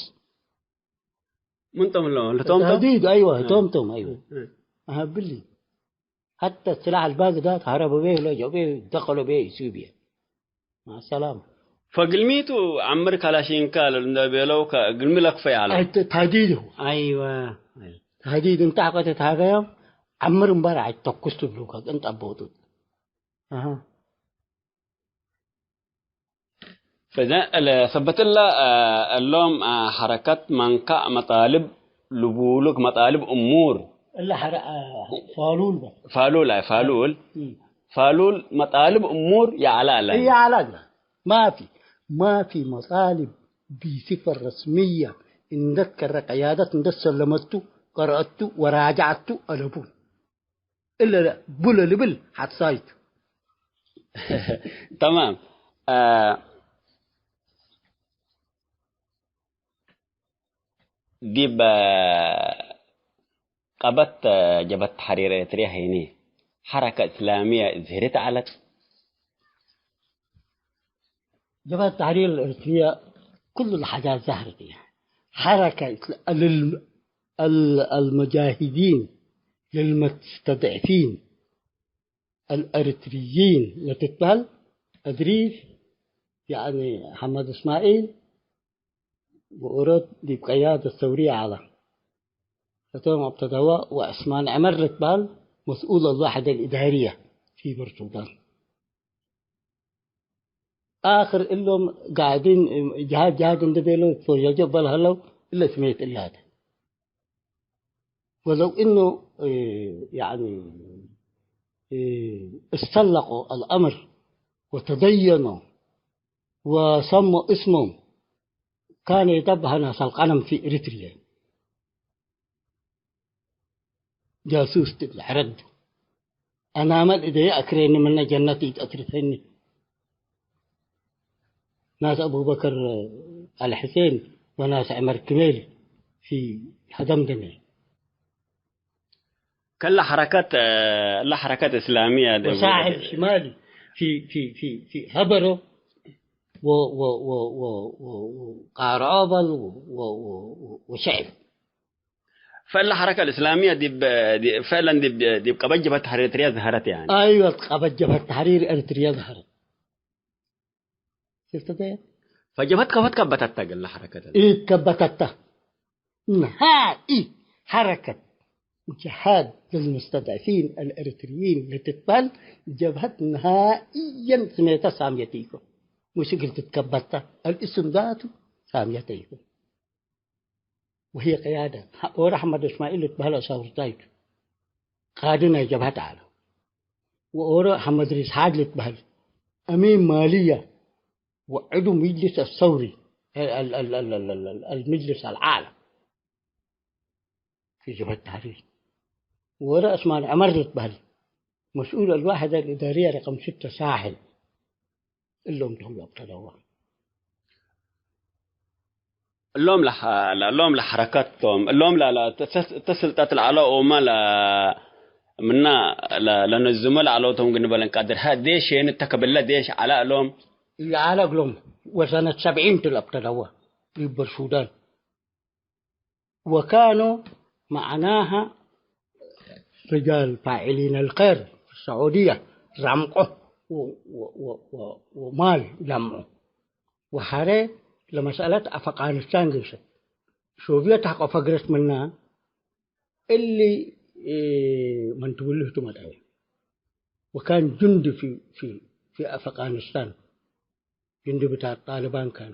ምን ቶም ሎ? ለቶም ቶም? ተህዲድ፣ አይወ፣ እ። ቶም ቶም፣ አይወ። እ። አሀ፣ ብሊ። ሐተ ስላሕ አልባግ ዳት ሀረቡ ቤ፣ ለጀው ቤ፣ ደኸሎ ቤ፣ ኢሱብየ። መዐ ሰላም። ፈግልሚቱ ዓምር ከላሽንካ ለእንደ ቤለው ከግልሚ ለክፈ ያለ። አይ፣ ተ-፣ ተህዲድ ሁ። አይወ። ተህዲድ እንተ ሐቆ ተትሃገዮም፣ ዓምር እምባር አይተኩስ ትብሉ ከቅንጠ ቦጡት። አሀ። ፈዘ-፣ ለሰበት እለ፣ አ፣ እሎም፣ አ፣ ሐረከት መንካእ መጣልብ ልቡሉክ መጣልብ እሙር። እለ ሐረ-፣ አ፣ ፋሉል በ። ፋሉል፣ አይ፣ ፋሉል። እም። ፋሉል መጣልብ እሙር የዐለ አለ። የዐለ አለ። ማፊ፣ ማፊ መጣልብ ቢሲፈ ረስምየ እንደ ከረ ቀያደት እንደ ሰለመቱ፣ ቀረአቱ ወራጃአቱ አለቡ። እለ ቡለ ልብል ሐሳይቱ። ተማም። አ፣ ዲብ ቀበት ጀበት ተሕሪር ኤርትርየ ሀይኒ ሐረከ እስላምየ ዝህርት ዐለት። جبهة التحرير الإريترية كل الحاجات ظهرت، يعني. حركة إسل-، لل-، ال-، المجاهدين للمستضعفين الأريتريين لتتبهل أدريس، يعني، محمد إسماعيل، وأورود دي بقيادة ثورية على. فتوم عبد الدواء وعثمان عمر لتبهل مسؤول الوحدة الإدارية في بورسودان. አክር እሎም ጋዕዲን ጅሃድ ጅሃድ እንዴ ቤለው ትፈጀጀ በል ሀለው፣ እለ ስሜት እላተ። ولو إنه، إيه، يعني، إيه، استلقوا الأمر وتدينوا وسموا اسمهم، كان يدبها ناس القنم في إريتريا. ጃሱስ እት ለሐረድ፣ አናመ ለእደየ አክሬኒ ምነ ጀነት ኢትአትርፈኒ። ናስ አቡበከር አልሕሴን ወናስ ዐመር ክሜል ፊ ሀደምደሜ። ከለ ሐረከት፣ እለ ሐረከት እስላምየ ወሳሕል ሽማሊ ፊ፣ ፊ፣ ፊ፣ ፊ ሀበሮ ወ-፣ ወ-፣ ወ-፣ ወ-፣ ወ-፣ ወ-፣ ቃርዖ በል ወ-፣ ወ-፣ ወ-፣ ወ-፣ ወሸዕብ። ፈእለ ሐረከ ልእስላምየ ዲብ፣ ዲ-፣ ፈእለን ዲብ፣ ዲብ ቀበት ጀብሀት ተሕሪር ኤረትርየ ዘሀረት፣ ያኒ። አይወ፣ ቀበት ጀብሀት ተሕሪር ኤረትርየ ዘሀረት። ሽፍተ? ፈጀብሀት ከፈት ከበተተ እግለ ሐረከት። ኢከበተተ። ነሃኢ ሐረከት ጅሃድ ልልሙስተድዐፊን አልኤረትርይን ለትትበህል ጀብሀት ነሃኢየን ስሜተ ሳምየት ኢኮን። ሙሽ እግል ትትከበተ፣ አልእስም ዛቱ ሳምየት ኢኮን። ወህየ ቅያደ፣ ኦሮ ሐመድ እስማዒል ልትበህል አሳውርታይ ቱ፣ ቃዲ ናይ ጀብሀት ዐለ። ወኦሮ ሐመድ ሪስ ሓጅ ልትበህል አሚን ማልየ ወዕዱ ምጅልስ አሰውሪ፣ አል-፣ አል-፣ አልምጅልስ አልዓላ ፊ ጀብሀት ተሕሪር። ወኦሮ ዑስማን ዐመር ልትበህል መስኡል አልዋሕደ አልእዳርየ ረቀም ስተ ሳሕል። እሎም ቶም ለአብጠለወ። እሎም ለሐ-፣ እሎም ለሐረከት ቶም፣ እሎም ለ-፣ ለ-፣ እተ ስልጠት ለዐለው ኡመ ለ-፣ ምና ለ-፣ ለነዝሞ ለዐለው ቶም ግንበለን ቀድር ሀ ዴሽ ሄን እተ ከብለ ዴሽ ዐለ እሎም። ኢዐለ እግሎም ወሰነት ሰብዒን ቱ ለአብተለወ ዲብ በር ሱዳን። وكانوا معناها رجال فاعلين الخير في السعودية، ራምቆ ወ-፣ ወ-፣ ወ-፣ ወ-፣ ወማል ጀምዑ። ወሐሬ ለመስአለት አፍቃኒስታን ጌሰት። ሶቭየት ሐቆ ፈግረት ምና እሊ፣ እ፣ ምን ትብሉ ህቱ መጽአየ። ወካን ጅንዲ ፊ፣ ፊ፣ ፊ አፍቃኒስታን። ጅንዲ ብታ ጣልባን ካን።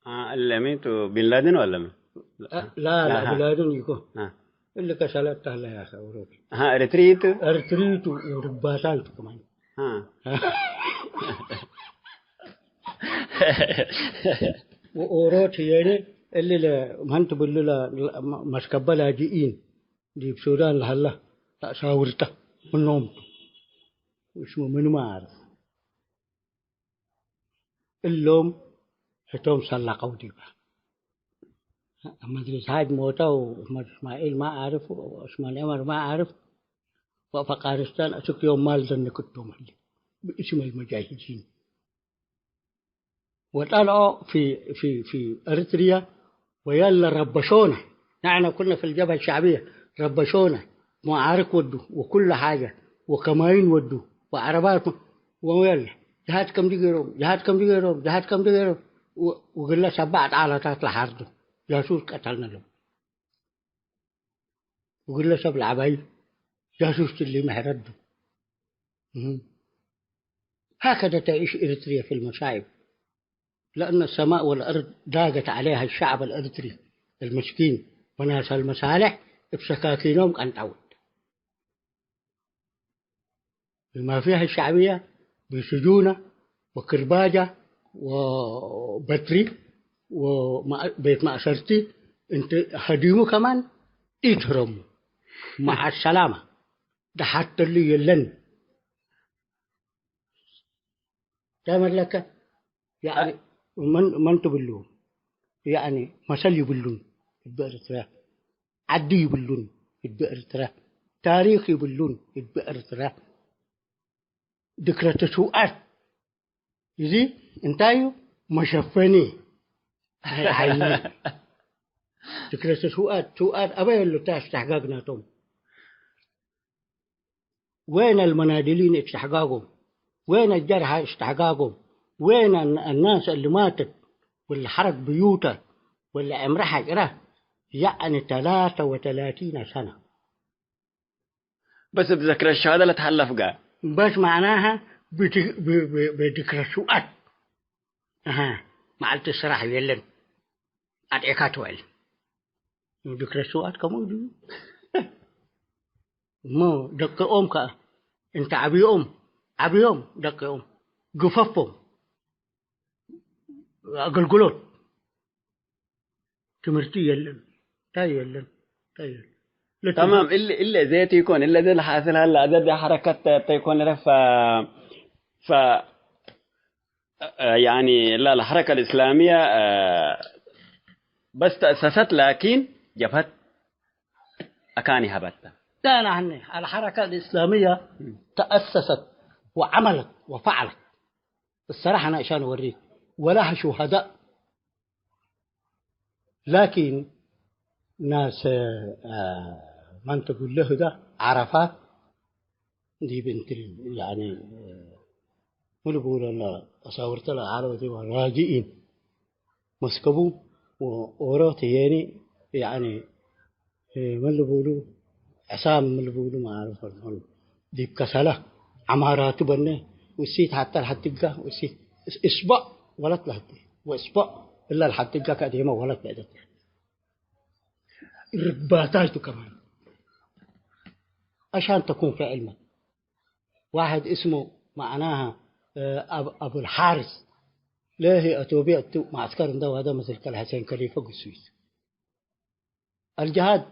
አ፣ እለ ሚ ቱ ቢን ላደን ወለ ሚ? አ፣ ላ፣ ላ፣ ላሃ። ቢን ላደን ኢኮ። አ። እሊ ከሰለት ተህለ ያኸ አውሮፕ። አሃ፣ ኤረትርይቱ? ኤረትርይቱ ወድባሳይቱ ከማን። አ። ወኦሮት ህዬ እሊ ለ-፣ መን ትብሉ ለ-፣ ለ-፣ መ-፣ መስከበ ላጅኢን ዲብ ሱዳን ለሀለ ለአሳውርተ ምኖም ቱ። እስሙ ምንመ አርፍ። እሎም ህቶም ሰለቀው ዲበ። አሕመድ ሪስ ሓጅ ሞተ ወአሕመድ እስማዒል ማ አርፍ ወዑስማን ዑመር ማ አርፍ ወአፍቃኒስታን አስክ ዮም ማል ደንክ እቶም ህሌ ብእስም አልሙጃሂዲን። ወጠልዖ ፊ፣ ፊ፣ ፊ ኤሪትርያ ወየለ ረበሾነ። ነሕነ ኩነ ፊ ልጀብሀ ሸዕብየ ረበሾነ። መዓርክ ወዱ ወኩለ ሓጀ ወከማይን ወዱ ወዐረባት ወየለ ጅሃድ ከምዲ ገይሮም፣ ጅሃድ ከምዲ ገይሮም፣ ጅሃድ ከምዲ ገይሮም ወ-፣ ወግለ ሰባዕ ጣለታት ለሓርዱ ጃሱስ ቀተልነ ሎም። ወግለ ሰብ ለዐባዩ ጃሱስ ትሊመ ሕረዱ። እህ። هكذا تعيش إريتريا في المصائب، لأن السماء والأرض ضاقت عليها الشعب الإريتري المسكين، وناس المصالح እብ ሰካኪኖም ቀንጠውት። المافيا الشعبية بسجونة وكرباجة وبتري ومأ-، ቤት ማእሰርቲ እንቲ ሀዲሙ ከማን ኢትህረሙ። مع السلامة። ደሓተሉ የለን። ዳመለከ ያኒ አ- መን፣ መን ትብሉ? ያኒ መሰል ይብሉን እብ ኤርትራ፣ ዐዲ ይብሉን እብ ኤርትራ፣ ታሪክ ይብሉን እብ ኤርትራ። ድክረተ ስውኣት እዚ እንታዩ መሸፈኒ ናይ ዓይኒ። ድክረተ ስውኣት፣ ስውኣት አበ የሉ ታ እስተሕጋግ ናቶም። وين المناضلين استحقاقهم؟ وين الجرحى استحقاقهم؟ وين الن-، الناس اللي ماتت واللي حرق بيوتها واللي عمرها حجرة؟ يعني ثلاثة وثلاثين سنة. بس بذكر الشهادة لا تحلف قال. بس معناها بت-، ب-، ب-، بذكر السؤال. أها، مع التصريح يلن. أدعيكات ويل. ዲክረ ስውኣት ከምኡ ዱ። እሞ ደቂኦም ከኣ እንተ ዓብዮም፣ ዓብዮም ደቂኦም፣ ግፈፎም፣ አገልግሎት፣ ትምህርቲ የለን፣ ታይ የለን፣ ታይ የለን። ለትምህርት ተማም፣ እሊ፣ እሊ ዘይት ይኮን፣ እሊ ዘ ለሓስል ሀላ፣ ዘ ሐረከት ተይኮን ረፋ፣ ፈ-፣ ያኒ፣ ላ፣ ለሐረከ ልእስላምያ፣ አ፣ በስ ተአሰሰት፣ ላኪን ጀብሀት አካን ይሀበተ። لا، نحن الحركة الإسلامية تأسست وعملت وفعلت. الصراحة أنا عشان أوريك، ولها شهداء. لاኪን ናስ፣ አ፣ ማን ትብለህ ዳ ዓረፋት ዲብ እንት ያኒ፣ ምን ልቡሉ ለአሳውርተ ለዓለው ዲብ ራጅኢን መስከቡ ወኦሮ ተየኒ ያኒ ምን ልቡሉ ዕሳም ምን ልቡሉ ማዕረፍ አልሆኑ ዲብ ከሰለ ዐማራቱ በነ ውሲት ሐተ ለሐትጋ ውሲት እስ-፣ እስቦዕ ወለት ለህቴ ወእስቦዕ እለ ለሐትጋ ከእዴመ ወለት ብዕደት ርባታይቱ ከማን አሻን ተኩን ፊ ዕልመት። ዋሕድ እስሙ መዕናሃ፣ እ፣ አብ-፣ አቡልሓርስ ለህይ አቶብየ እቱ መዐስከር እንደ ዋደ ምስል ከልሐሴን ከሊፈ ግሱይት። አልጅሃድ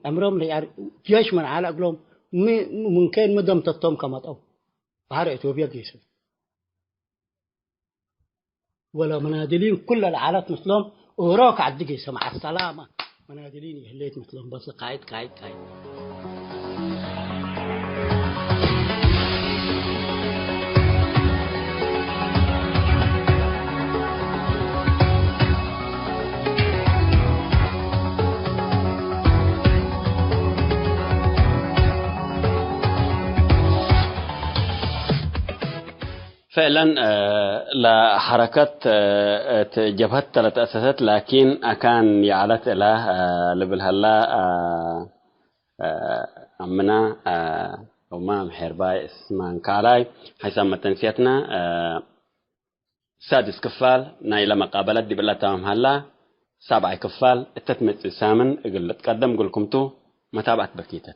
ዕምሮም ለያር-፣ ጄሽ ምን ዐለ እግሎም ሚ-፣ ምን ኬን ሚ ደምተቶም ከመጠው በሐር ኢትዮጵያ ጌሰው። ወለ መናድሊን ኩለ ለዐለት ምስሎም ኦሮክ ዐዲ ጌሰ መዐ ሰላመ። መናድሊን ይህሌት ምስሎም በስ ቃይድ ቃይድ ቃይድ። ፍዕለን፣ እ፣ ለሐረከት፣ እ፣ እት ጀብሀት ተ ለተአሰሰት፣ ላኪን አካን ይዐለት እላ፣ እ፣ ልብል ሀላ፣ እ፣ እ፣ አምና፣ እ፣ ኡማም ሔርባይ እስማን ካላይ ሐይሳም መተንስየትነ፣ እ፣ ሳድስ ክፋል ናይለ መቃበለት ዲብለ ተማም ሀላ፣ ሳብዓይ ክፋል እተ ትመጽእ ሳምን እግል ልትቀደም እግልኩም ቱ። መታብዐት በኪተ።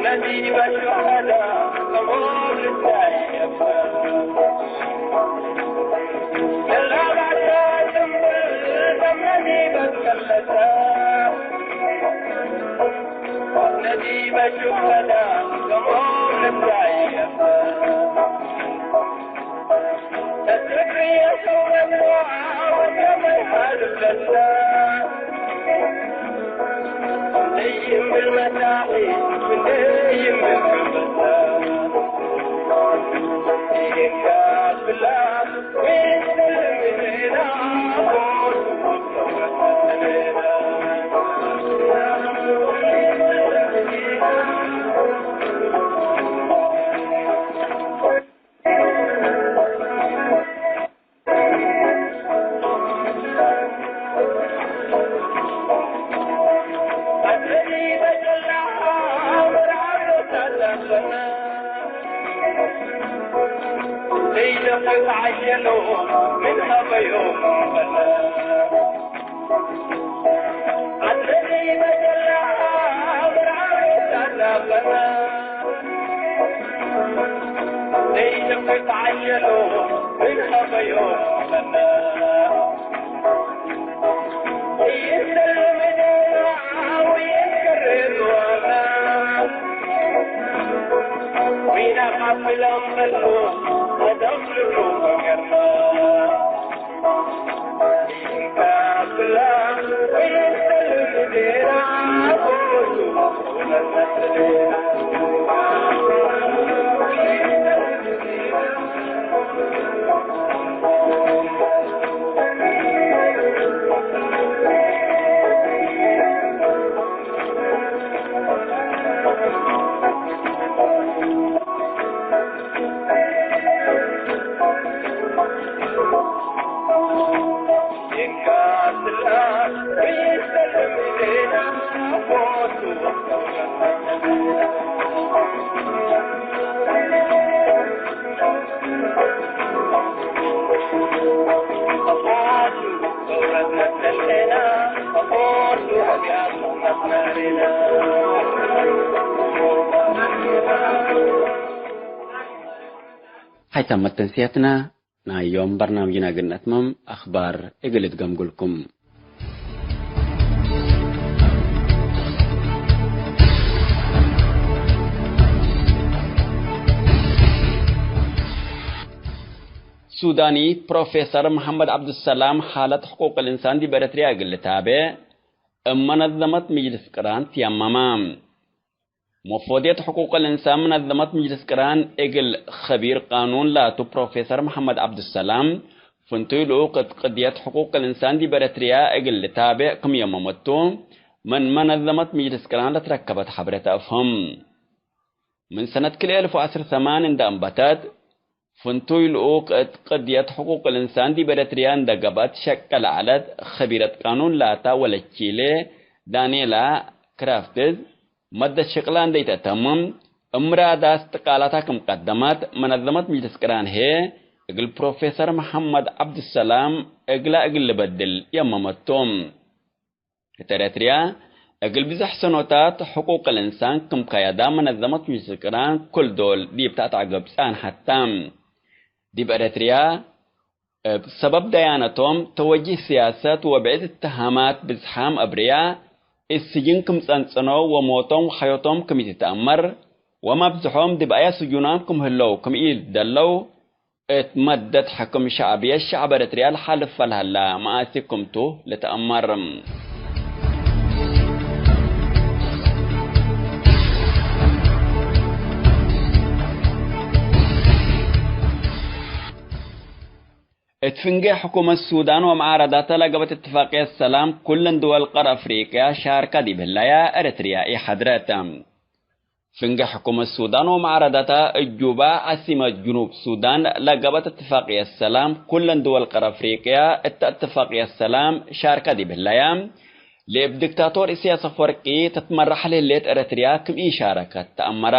ነዲበ ሹሀዳ ከሞት ልትጋየብ። ለላባታ ጭምብል ደም ነዲበ ትከለተ። ነዲበ ሹሀዳ ከሞት ልትጋየብ። ሀይ ተመት ተንስያትና። ናይ ዮም በርናምጅና እግል ነትመም፣ አኽባር እግል እትገምጉልኩም። ሱዳኒ ፕሮፌሰር መሐመድ ዐብዱሰላም፣ ሓለት ሕቁቅ ልእንሳን ዲብ ኤረትርያ እግል ልታቤ፣ እብ መነዘመት ምጅልስ ቅራን ትየመመ። መፎድየት ሕቁቅ ልእንሳን መነዘመት ምጅልስ ቅራን እግል ኸቢር ቃኑን ላቱ ፕሮፌሰር መሐመድ ዐብዱሰላም፣ ፍንቱይ ልኡክ እት ቅድየት ሕቁቅ ልእንሳን ዲብ ኤረትርያ እግል ልታቤዕ ክም የመመቱ፣ ምን መነዘመት ምጅልስ ቅራን ለትረከበት ሐብሬ ተአፍህም። ምን ሰነት ክልኤ እልፍ ወዐስር ሰማን እንደ አንበተት፣ ፍንቱይ ልኡክ እት ቅድየት ሕቁቅ ልእንሳን ዲብ ኤረትርያ እንደ ገብአት ሸቀ ለዐለት ኸቢረት ቃኑን ላታ ወለቺሌ ዳንኤላ ክራፍትዝ፣ መደት ሽቅላ እንደ ኢተአተምም፣ እምራዳስ ጥቃላታ ክም ቀደመት፣ መነዘመት ምጅልስ ቅራን ህዬ፣ እግል ፕሮፌሰር መሐመድ ዐብዱሰላም እግላ እግል ልበድል የመመቱ። እት ኤረትርያ፣ እግል ብዘሕ ሰኖታት ሕቁቅ ልእንሳን ክም ከያዳ መነዘመት ምጅልስ ቅራን ክል ዶል ዲብ ተአትዐገብ ጸንሐት ተ። ዲብ ኤረትርያ፣ እብ ሰበብ ደያነቶም፣ ተወጅህ ስያሰት ወብዕድ እትሃማት ብዝሓም አብርያ፣ እት ስጅን ክም ጸንጽነው ወሞቶም ወሐዮቶም ክም ኢትትአመር፣ ወመብዝሖም ዲብ አየ ስጁናም ክም ህለው ክም ኢልደለው፣ እት መደት ሕክም ሸዕብየት ሸዕብ ኤረትርያ ለሓልፈ ለሀላ መኣሲ ክምቱ ልትአመር። እት ፍንጌ ሕኩመት ሱዳን ወመዓረዳተ ለገብአት እትፋቅየት ሰላም፣ ኩለን ድወል ቀር አፍሪቅያ ሻርከ ዲብ ህለያ፣ ኤረትርያ ኢሐድረት። ፍንጌ ሕኩመት ሱዳን ወመዓረዳተ እት ጁባ፣ ዓሲመት ጅኑብ ሱዳን፣ ለገብአት እትፋቅየት ሰላም፣ ኩለን ድወል ቀር አፍሪቅያ እተ እትፋቅየት ሰላም ሻርከ ዲብ ህለያ፣ ለእብ ዲክታቶር ኢሰያስ አፈወርቂ ተትመራሕ ለህሌት ኤረትርያ ክም ኢሻረከት ተአመረ።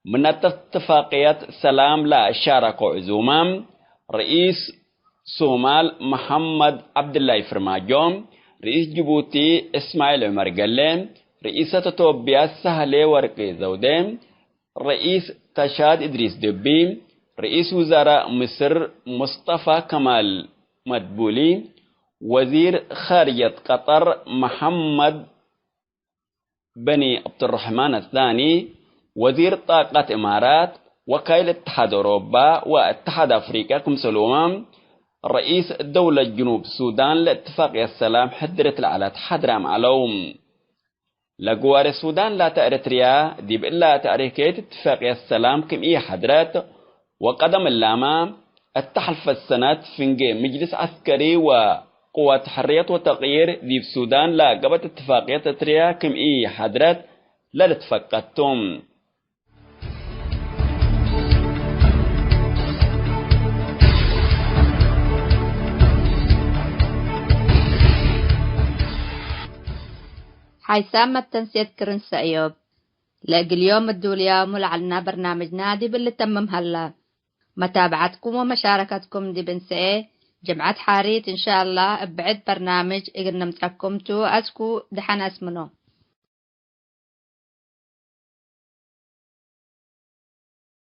ምን እተ እትፋቅየት ሰላም ለሻረከው ዕዙመ፣ ርኢስ ሶማል መሐመድ ዐብድላይ ፍርማጆ፣ ርኢስ ጅቡቲ እስማዒል ዑመር ገሌ፣ ርኢሰት ቶብያ ሳህሌ ወርቂ ዘውዴ፣ ርኢስ ተሻድ እድሪስ ድቢ፣ ርኢስ ውዘራእ ምስር ሙስጠፋ ከማል መድቡሊ፣ ወዚር ኻርጀት ቀጠር መሐመድ በኒ ዐብዱረሕማን አስዳኒ፣ ወዚር ጣቀት እማራት፣ ወካይል እትሓድ ኦሮባ ወእትሓድ አፍሪቀ ክምሰልሁመ፣ ረኢስ ደውለት ጅኑብ ሱዳን ለእትፋቅየት ሰላም ሕድረት ለዐለት ሓድራም ዐለው። ለግዋሬ ሱዳን ላተ ኤረትርያ፣ ዲብ እላ ተእሪከየት እትፋቅየት ሰላም ክም ኢሐድረት፣ ወቀደም እላመ፣ እተ ሐልፈት ሰነት ፍንጌ ምጅልስ ዐስከሪ ወቅወት ሕርየት ወተቅይር ዲብ ሱዳን ለአቀበት እትፋቅየት ኤረትርያ ክም ኢሐድረት ለልትፈቀድ ቱ። ሓይሳም መተንሴት ክርን ሰእዮብ። ለእግል ዮም እዱልያሙ ለዐልና በርናምጅና ዲብ ልተምም ሀላ። መታብዐትኩም ወመሻረከትኩም ዲብ እንሰኤ ጅምዐት ሓሪት እንሻአላህ እብ ብዕድ በርናምጅ እግል ንምጸኩም ቱ። አስኩ ደሐን አስምኖ።